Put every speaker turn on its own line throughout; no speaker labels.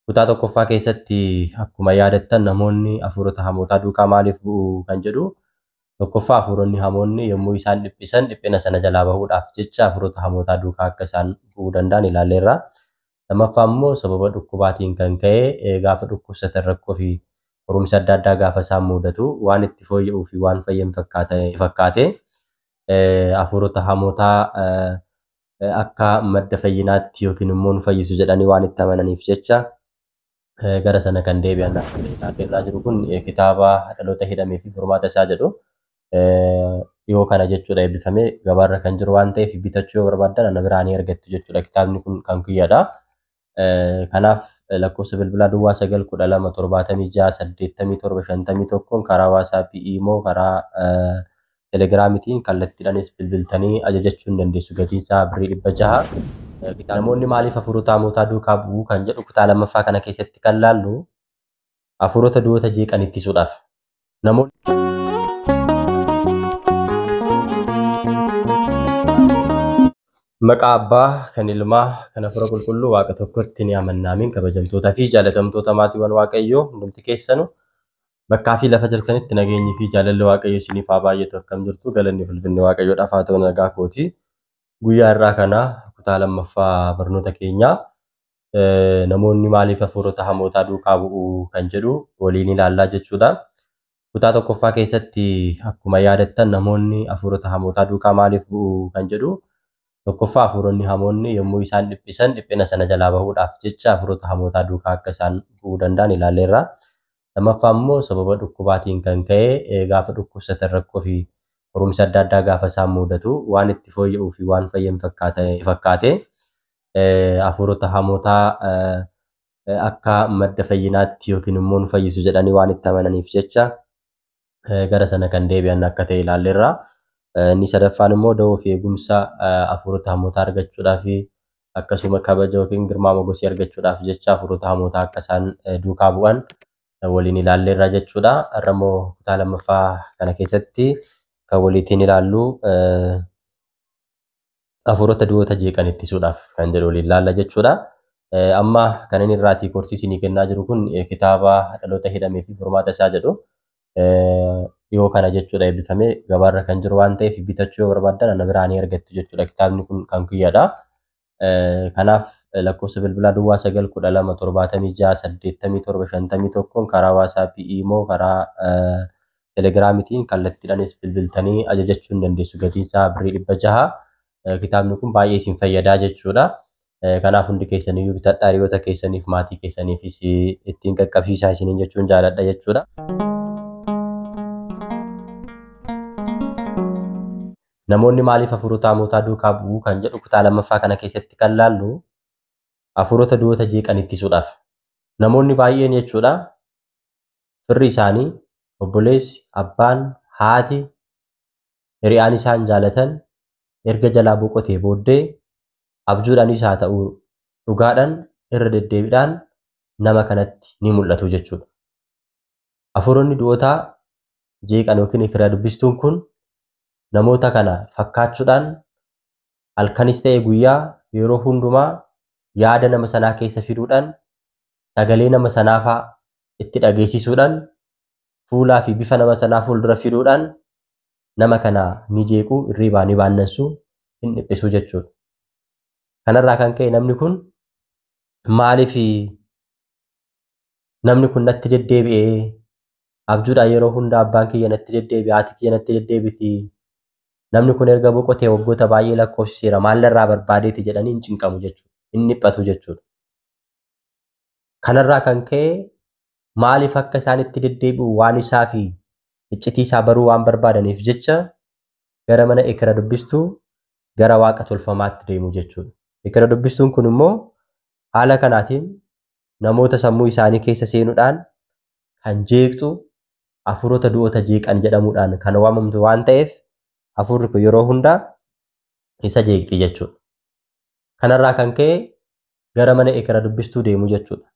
Kutaa tokkoffaa keessatti akkuma yaadattan namoonni hafuurota hamootaa duukaa maaliif bu'u kan jedhu, tokkoffaa hafuuronni hamoonni yommuu isaan dhiphisan dhiphina sana jalaa bahuudhaaf jecha hafuurota hamootaa duukaa akka isaan bu'uu danda'an ilaalleerra. Lammaffaa immoo sababa dhukkubaatiin kan ka'e gaafa dhukkubsatan rakkoo fi qorumsa adda addaa gaafa isaan mudatu waan itti fooyya'uu fi waan fayyan fakkaate hafuurota hamootaa akka madda fayyinaatti yookiin immoo nu fayyisu jedhanii waan itti amananiif jecha gara sana kan deebi'an. Irraa jiru kun kitaaba dhaloota hidhamee fi furmaata isaa jedhu dhiyoo kana jechuudha eebbifamee gabaarra kan jiru waan ta'eef bitachuu yoo barbaaddan ana biraa ni argattu jechuudha. Kitaabni kun kan kiyyaadha. Kanaaf lakkoofsa bilbilaa duwwaa 9 12 76 87 51 karaa waasaappii, iimoo, karaa telegiraamitiin kallattiidhaanis bilbiltanii ajajachuu hin dandeessu. Gatiin isaa birrii 600. Namoonni maaliif hafuurota hamootaa duukaa bu'u kan jedhu kutaa lammaffaa kana keessatti kan laallu hafuurota du'oota jeeqan ittisuudhaaf. Namoonni maqaa Abbaa kan Ilmaa kan Hafuura Qulqulluu Waaqa tokkotti ni amannaamiin. Kabajamtootaa fi jaalatamtoota maatiiwwan Waaqayyoo hundumti keessanu bakkaa fi lafa jirtanitti nageenyi fi jaalalli Waaqayyoo isiniif haa baay'atu. Akkam jirtu? Galanni fulfinni Waaqayyoodhaaf haa ta'u. Nagaa kooti. Guyyaa irraa kana kutaa lammaffaa barnoota keenyaa namoonni maaliif hafuurota hamootaa duukaa bu'u kan jedhu waliin ilaallaa jechuudha. Kutaa tokkoffaa keessatti akkuma yaadattan namoonni hafuurota hamootaa duukaa maaliif bu'u kan jedhu, tokkoffaa hafuuronni hamoonni yommuu isaan dhiphisan dhiphina sana jalaa bahuudhaaf jecha hafuurota hamootaa duukaa akka isaan bu'uu danda'an ilaalleerra. Lammaffaa immoo sababa dhukkubaatiin kan ka'e gaafa dhukkubsatan rakkoo fi qorumsa adda addaa gaafa isaan mudatu waan itti fooyya'uu fi waan fayyan fakkaate hafuurota hamootaa akka madda fayyinaatti yookiin immoo nu fayyisu jedhanii waan itti amananiif jecha gara sana kan deebi'an akka ta'e ilaalleerra. Inni sadaffaan immoo da'oo fi eegumsa hafuurota hamootaa argachuudhaaf akkasuma kabaja yookiin girmaa mogosii argachuudhaaf jecha hafuurota hamootaa akka isaan duukaa bu'an waliin ilaalleerra jechuudha. Har'a immoo kutaa lammaffaa kana keessatti kan waliitiin ilaallu hafuurota du'oota jeeqan ittisuudhaaf kan jedhu waliin ilaalla jechuudha. Amma kan inni irraatii koorsii isinii kennaa jiru kun kitaaba dhaloota hidhamee fi furmaata isaa jedhu dhiyoo kana jechuudha eebbifamee gabaarra kan jiru waan ta'eef bitachuu yoo barbaaddan ana biraa ni argattu jechuudha. Kitaabni kun kan kiyyaadha. Kanaaf lakkoofsa bilbilaa duwwaa 9 12 76 87 51 karaa waasaappii, iimoo, karaa telegiraamitiin kallattiidhaanis bilbiltanii ajajachuu hin dandeessu. Gatiin isaa birrii 600. Kitaabni kun baay'ee isin fayyadaa jechuudha. Kanaaf hundi keessaniyyuu bitadhaa, hiriyoota keessaniif maatii keessaniifis ittiin qaqqabsiisaa isiniin jechuun jaaladha jechuudha. Namoonni maaliif hafuurota hamootaa duukaa bu'u kan jedhu kutaa lammaffaa kana keessatti kan laallu hafuurota du'oota jeeqan ittisuudhaaf. Namoonni baay'een jechuudha firri isaanii, obboleessi, abbaan, haati, hiriyaan isaan jaalatan erga jalaa boqotee booddee abjuudhaanis haa ta'u dhugaadhaan irra deddeebiidhaan nama kanatti ni mul'atu jechuudha. Hafuuronni du'ootaa jeeqan yookiin ekeraa dubbistuun kun namoota kana fakkaachuudhaan halkanis ta'e guyyaa yeroo hundumaa yaada nama sanaa keessa fiduudhaan sagalee nama sanaa fa'aa itti dhageessisuudhaan fuulaa fi bifa nama sanaa fuuldura fiduudhaan nama kana ni jeequ, hirribaa ni baannansu, hin dhiphisu jechuudha. Kanarraa kan ka'e namni kun maaliif namni kun natti deddeebi'ee abjuudhaan yeroo hunda abbaan kiyya natti deddeebi'a, haati kiyya natti deddeebiti, namni kun erga boqotee waggoota baay'ee lakkoofsiseera, maal irraa barbaadeeti jedhanii hin cinqamu jechuudha, hin dhiphatu jechuudha. Kanarraa kan ka'e maaliif akka isaan itti deddeebi'u waan isaa fi iccitii isaa baruu waan barbaadaniif jecha gara mana ekera dubbistuu gara waaqa tolfamaatti deemu jechuudha. Ekera dubbistuun kun immoo haala kanaatiin namoota sammuu isaanii keessa seenuudhaan kan jeeqxu hafuurota du'oota jeeqan jedhamuudhaan kan waamamtu waan ta'eef hafuurri kun yeroo hundaa isa jeeqxi jechuudha. Kanarraa kan ka'e gara mana ekera dubbistuu deemu jechuudha.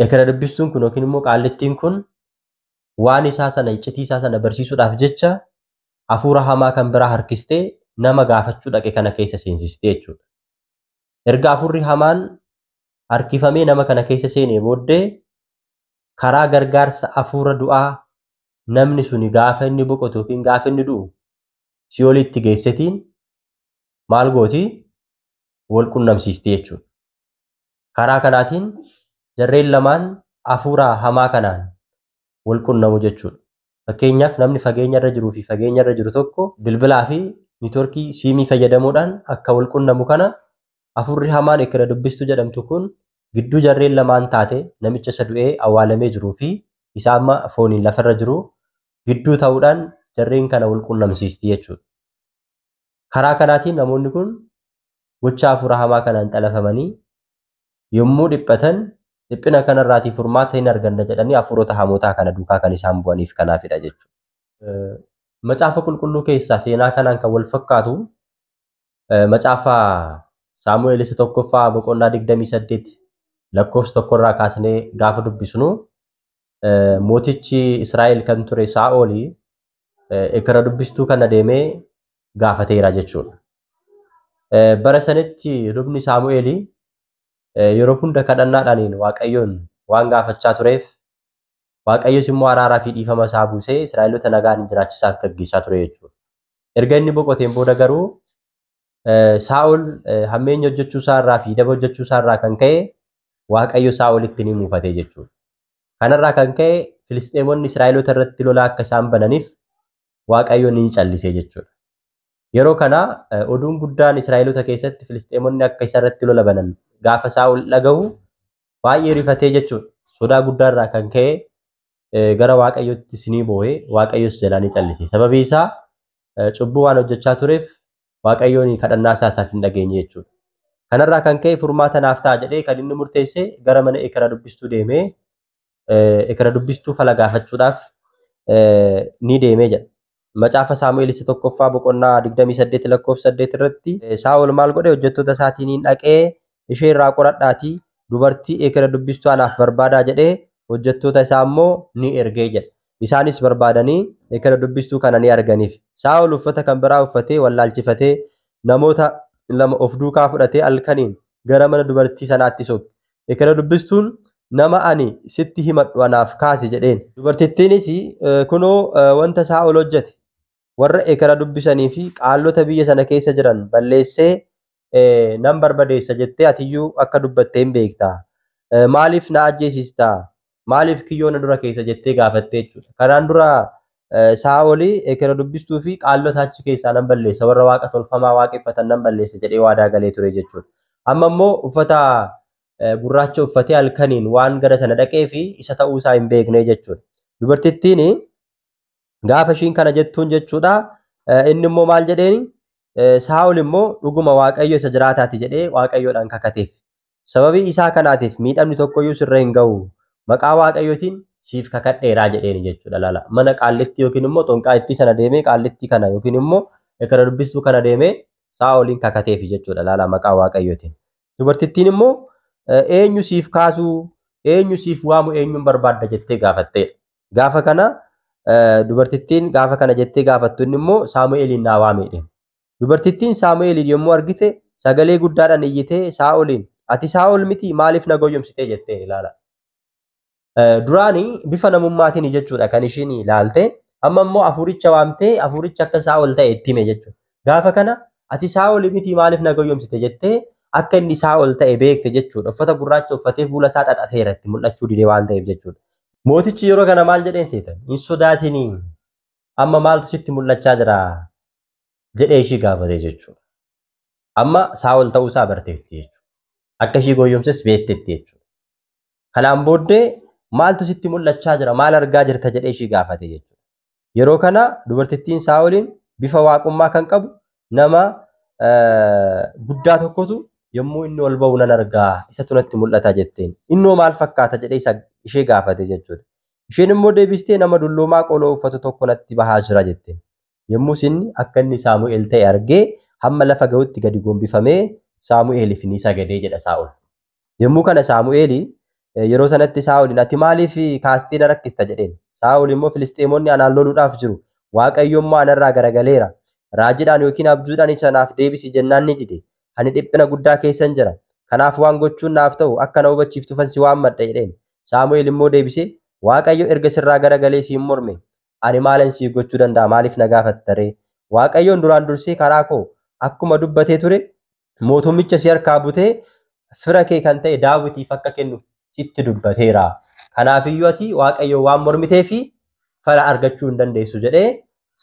Ekera dubbistuun kun yookiin immoo qaallittiin kun waan isaa sana iccitii isaa sana barsiisuudhaaf jecha hafuura hamaa kan biraa harkistee nama gaafachuu dhaqe kana keessa seensistee jechuudha. Erga hafuurri hamaan harkifamee nama kana keessa seenee booddee karaa gargaarsa hafuura du'aa namni suni gaafa inni boqotu yookiin gaafa inni du'u si'oolitti geessetiin maal gooti? Wal qunnamsiisti jechuudha. Karaa kanaatiin jarreen lamaan hafuura hamaa kanaan wal qunnamu jechuudha. Fakkeenyaaf namni fageenya irra jiruu fi fageenya irra jiru tokko bilbilaa fi niitoorkii siimii fayyadamuudhaan akka wal qunnamu kana hafuurri hamaan ekera dubbistuu jedhamtu kun gidduu jarreen lamaan taate namicha isa du'ee awwaalamee jiruu fi isa amma fooniin lafarra jiru gidduu ta'uudhaan jarreen kana wal qunnamsiisti jechuudha. Karaa kanaatiin namoonni kun gocha hafuura hamaa kanaan xalafamanii yommuu dhiphatan dhiphina kanarraatii furmaata hin arganna jedhanii hafuurota hamootaa kana duukaa kan isaan bu'aniif kanaafidha jechuudha. Macaafa qulqulluu keessaa seenaa kanaan kan wal fakkaatu macaafa Saamu'eel isa tokkoffaa boqonnaa 28 lakkoofsa tokkorraa kaasnee gaafa dubbisnu mootichi Israa'el kan ture Saa'ol ekera dubbistuu kana deemee gaafateera jechuudha. Bara sanitti lubni Saamu'eel yeroo hunda kadhannaadhaan Waaqayyoon waan gaafachaa tureef Waaqayyos immoo araaraa fi dhiifama isaa buusee Israa'eloota nagaan jiraachisaa gaggeessaa ture jechuudha. Erga inni boqoteen booda garuu Saa'ol hammeenya hojjechuu isaa irraa fi daba hojjechuu isaa irraa kan ka'e Waaqayyo Saa'olitti ni muufate jechuudha. Kanarraa kan ka'e Filisxeemonni Israa'eloota irratti lola akka isaan bananiif Waaqayyo ni callise jechuudha. Yeroo kana oduun guddaan Israa'eloota keessatti Filisxeemonni akka isa irratti lola banan gaafa Saa'ol dhaga'u baay'ee rifatee jechuudha. Sodaa guddaarraa kan ka'e gara Waaqayyoottis ni boo'e, Waaqayyos jalaa ni callise. Sababii isaa cubbuu waan hojjechaa tureef Waaqayyoon kadhannaa isaa isaaf hin dhageenye jechuudha. Kanarraa kan ka'e furmaata naaf ta'a jedhee kan inni murteesse gara mana ekera dubbistuu deemee ekera dubbistuu fala gaafachuudhaaf ni deemee jedha. Macaafa Saamu'eel isa tokkoffaa boqonnaa 28 lakkoofsa 8 irratti Saa'ol maal godhe hojjettoota isaatiin dhaqee ishee irraa qoradhaatii dubartii ekera dubbistuu anaaf barbaadaa jedhee hojjettoota isaa immoo ni ergee jedha. Isaanis barbaadanii ekera dubbistuu kana ni arganiif. Saa'ol uffata kan biraa uffatee wallaalchifatee namoota lama of duukaa fudhatee halkaniin gara mana dubartii sanaatti sokke. Ekera dubbistuun nama ani sitti himadhu anaaf kaasi jedheen. Dubartittiinis kunoo wanta Saa'ol hojjete warra ekera dubbisanii fi qaallota biyya sana keessa jiran balleessee nan barbadeessa jettee atiyyuu akka dubbattee hin beektaa. Maaliif na ajjeesistaa? Maaliif kiyyoo na dura keessa jettee gaafattee jechuudha. Kanaan dura Saa'ol ekera dubbistuu fi qaallota achi keessaa nan balleessa warra waaqa tolfamaa waaqeffatan nan balleessa jedhee waadaa galee ture jechuudha. Amma immoo uffata gurraacha uffatee halkaniin waan gara sana dhaqee fi isa ta'uu isaa hin beekne jechuudha. Dubartittiin gaafa ishiin kana jettuun jechuudha. Inni immoo maal jedheen Saa'ol immoo dhuguma Waaqayyo isa jiraataati jedhee Waaqayyoodhaan kakateef. Sababii isaa kanaatiif miidhamni tokkoyyuu sirra hin ga'u. Maqaa Waaqayyootiin siif kakadheeraa jedheen jechuudha. Laala mana qaallittii yookiin immoo xonqaattii sana deemee qaallittii kana yookiin immoo ekera dubbistuu kana deemee Saa'oliin kakateef jechuudha. Laala maqaa Waaqayyootiin. Dubartittiin immoo eenyu siif kaasuu eenyu siif waamu eenyuun barbaadda jettee gaafatteedha. Gaafa kana dubartittiin gaafa kana jettee gaafattu inni immoo Saamu'eeliin naa waamedhe. Dubartittiin Saamu'eeliin yommuu argite sagalee guddaadhaan iyyitee Saa'oliin ati Saa'ol miti maaliif na goyyomsitee jettee ilaala. Duraanii bifa namummaatiin jechuudha kan ishiin ilaalte amma immoo hafuuricha waamtee hafuuricha akka Saa'ol ta'e itti hime jechuudha. Gaafa kana ati Saa'ol miti maaliif na goyyomsite jettee akka inni Saa'ol ta'e beekte jechuudha. Uffata gurraacha uffatee fuula isaa xaxateera itti mul'achuu didee waan ta'eef jechuudha. Mootichi yeroo kana maal jedheen seetan? Hin sodaatinii amma maaltu sitti mul'achaa jira jedhee ishii gaafate jechuudha. Amma Saa'ol ta'uu isaa barteetti jechuudha. Akka ishii goyyomses beekteetti jechuudha. Kanaan booddee maaltu sitti mul'achaa jira maal argaa jirta jedhee ishii gaafate jechuudha. Yeroo kana dubartittiin Saa'oliin bifa waaqummaa kan qabu nama guddaa tokkotu yommuu inni ol ba'u nan argaa isatu natti mul'ata jetteen. Innoo maal fakkaata jedhee ishee gaafate jechuudha. Isheen immoo deebistee nama dulloomaa qoloo uffatu tokko natti bahaa jira jetteen. Yommus inni akka inni Saamu'eel ta'e argee hamma lafa ga'utti gadi gombifamee Saamu'eeliif ni sagadee jedha Saa'ol. Yommuu kana Saamu'eel yeroo sanatti Saa'oliin ati maaliif kaastee na rakkista jedheen. Saa'ol immoo Filisxeemonni anaan loluudhaaf jiru. Waaqayyo immoo anarraa garagaleera. Raajiidhaan yookiin abjuudhaan isa naaf deebisi jennaan ni dide. Ani dhiphina guddaa keessan jira. Kanaaf waan gochuun naaf ta'u akka na hubachiiftuufan si waammadha jedheen. Saamu'eel immoo deebisee, Waaqayyo erga sirraa garagalee siin morme, ani maalan siif gochuu danda'a? Maaliif na gaafatta ree? Waaqayyoon duraan dursee karaa koo akkuma dubbatee ture mootummicha si harkaa butee fira kee kan ta'e Daawitiif akka kennu sitti dubbateera. Kanaafiyyuu ati Waaqayyo waan mormitee fi fala argachuu hin dandeessu jedhee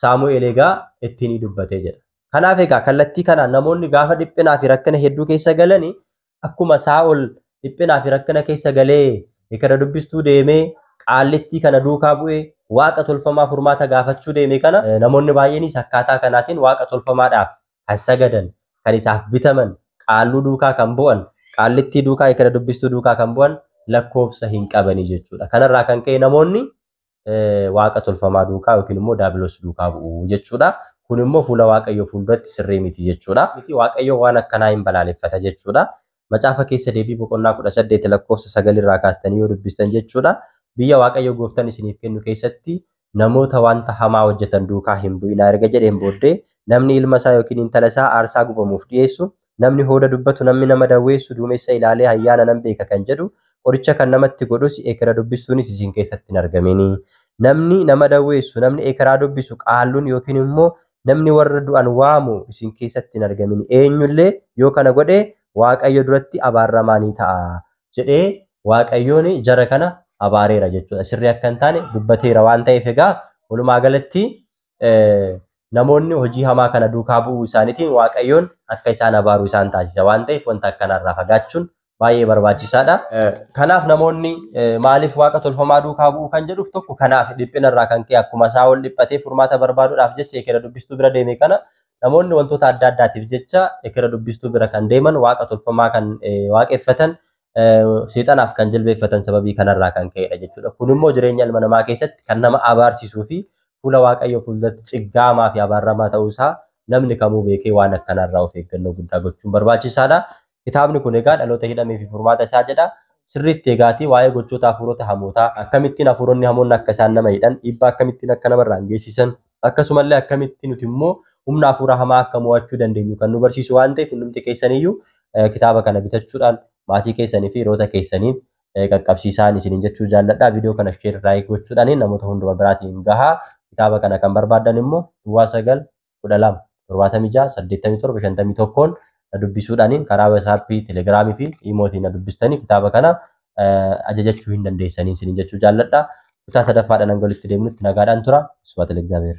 Saamu'eel egaa ittiin dubbatee jedha. Kanaaf egaa kallattii kanaan namoonni gaafa dhiphinaa fi rakkina hedduu keessa galanii akkuma Saa'ol dhiphinaa fi rakkina keessa galee ekera dubbistuu deemee qaallittii kana duukaa bu'ee waaqa tolfamaa furmaata gaafachuu deeme kana namoonni baay'eenis akkaataa kanaatiin waaqa tolfamaadhaaf kan sagadan, kan isaaf bitaman, qaalluu duukaa kan bu'an, qaallittii duukaa ekera dubbistuu duukaa kan bu'an lakkoofsa hin qabanii jechuudha. Kanarraa kan ka'e namoonni waaqa tolfamaa duukaa yookiin immoo daabiloos duukaa bu'u jechuudha. Kun immoo fuula Waaqayyoo fuulduratti sirrii miti jechuudha. Waaqayyo waan akkanaa hin balaaleffata jechuudha. Macaafa keessa deebii boqonnaa 18 lakkoofsa 9 irraa kaastanii yoo dubbistan jechuudha. Biyya Waaqayyo gooftaan isiniif kennu keessatti namoota wanta hamaa hojjetan duukaa hin bu'inaa erga jedheen booddee namni ilma isaa yookiin intala isaa aarsaa gubamuuf dhiyeessu, namni hooda dubbatu, namni nama dawweessu, duumessa ilaalee ayyaana nan beeka kan jedhu, qoricha kan namatti godhus ekera dubbistuunis isin keessatti hin argamini. Namni nama dawweessu, namni ekeraa dubbisu, qaalluun yookiin immoo namni warra du'an waamu isin keessatti hin argamini. Eenyullee yoo kana godhe Waaqayyo duratti abaaramaa ni ta'a jedhee Waaqayyoon jara kana abaareera jechuudha. Sirrii akka hin taane dubbateera waan ta'eef egaa walumaa galatti namoonni hojii hamaa kana duukaa bu'uu isaaniitiin Waaqayyoon akka isaan abaaru isaan taasisa waan ta'eef wanta akkanarraa fagaachuun baay'ee barbaachisaadha. Kanaaf namoonni maaliif waaqa tolfamaa duukaa bu'uu kan jedhuuf tokko kanaaf dhiphinarraa kan ka'e akkuma Saa'ol dhiphatee furmaata barbaaduudhaaf jecha ekera dubbistuu bira deeme kana namoonni wantoota adda addaatiif jecha ekera dubbistuu bira kan deeman waaqa tolfamaa kan waaqeffatan seexanaaf kan jilbeeffatan sababii kanarraa kan ka'edha jechuudha. Kun immoo jireenya ilma namaa keessatti kan nama abaarsisuu fi fuula Waaqayyoo fuulduratti ciggaamaa fi abaaramaa ta'uusaa namni kamuu beekee waan akkanarraa of eeggannoo guddaa gochuun barbaachisaadha. Kitaabni kun egaa dhaloota hidhamee fi furmaata isaa jedha. Sirriitti egaatii waa'ee gochoota hafuurota hamootaa akkamittiin hafuuronni hamoonni akka isaan nama hidhan, dhiibbaa akkamittiin akka namarraan geessisan, akkasumallee akkamittiin nuti immoo humna hafuura hamaa akka mo'achuu dandeenyu kan nu barsiisu waan ta'eef hundumti keessaniyyuu kitaaba kana bitachuudhaan maatii keessanii fi hiriyoota keessaniif qaqqabsiisaan isiniin jechuu jaalladha. Viidiyoo kana share like gochuudhaan namoota hunduma biraatiin gahaa. Kitaaba kana kan barbaadan immoo duwwaa 9 12 76 87 51 na dubbisuudhaan karaa WhatsAppii, Telegiraamii fi Iimootiin na dubbistanii kitaaba kana ajajachuu hin dandeessanii isiniin jechuu jaalladha. Kutaa sadaffaadhaan hanga walitti deemnutti nagaadhaan tura. Subaat Egzaabeer.